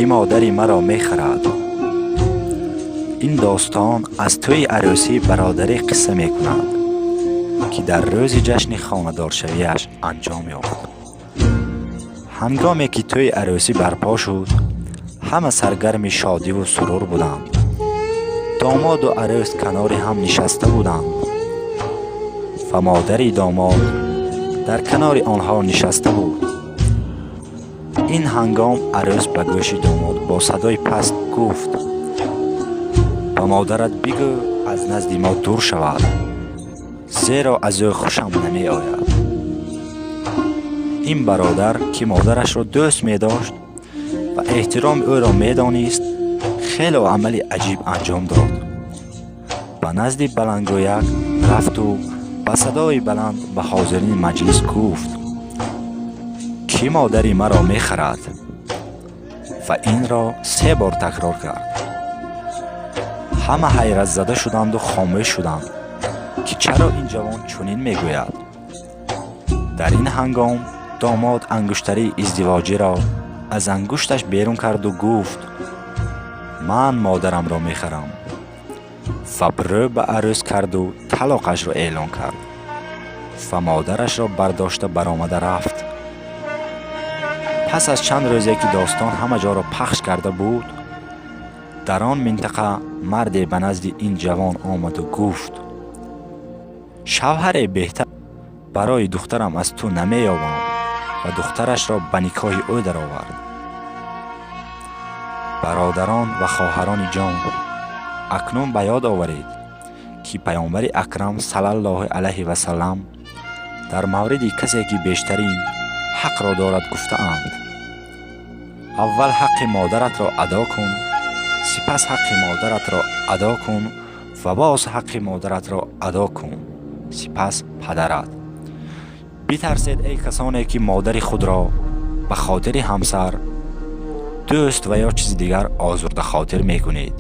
Ки модари маро мехарад? Ин достон аз тӯйи арӯсии бародаре қисса мекунад, ки дар рӯзи ҷашни хонадоршавиаш анҷом ёфт. Ҳангоме ки тӯйи арӯсӣ барпо шуд, ҳама саргарми шодиву сурур буданд. Домоду арӯс канори ҳам нишаста буданд ва модари домод дар канори онҳо нишаста буд. Ин ҳангом арӯс ба гӯши домод бо садои паст гуфт: «Ба модарат бигӯ, аз назди мо дур шавад, зеро аз ӯ хушам намеояд». Ин бародар, ки модарашро дӯст медошт ва эҳтироми ӯро медонист, хеле амали аҷиб анҷом дод. Ба назди баландгӯяк рафту ба садои баланд ба ҳозирини маҷлис гуфт: «Кӣ модари маро мехарад?» Ва инро се бор такрор кард. Ҳама ҳайратзада шуданду хомӯш шуданд, ки чаро ин ҷавон чунин мегӯяд. Дар ин ҳангом домод ангуштарии издивоҷиро аз ангушташ берун карду гуфт: «Ман модарамро мехарам», ва рӯ ба арӯс карду талоқашро эълон кард ва модарашро бардошта баромада рафт. Пас аз чанд рӯзе, ки достон ҳама ҷоро пахш карда буд, дар он минтақа марде ба назди ин ҷавон омаду гуфт: «Шавҳаре беҳтар барои духтарам аз ту намеёбам», ва духтарашро ба никоҳи ӯ даровард. Бародарон ва хоҳарони ҷон, акнун ба ёд оваред, ки Паёмбари Акрам саллаллоҳу алайҳи васаллам дар мавриди касе, ки бештарин ҳақро дорад, гуфтаанд: «Аввал ҳаққи модаратро адо кун, сипас ҳаққи модаратро адо кун ва боз ҳаққи модаратро адо кун, сипас падарат». Битарсед, эй касоне, ки модари худро ба хотири ҳамсар, дӯст ва ё чизи дигар озурдахотир мекунед.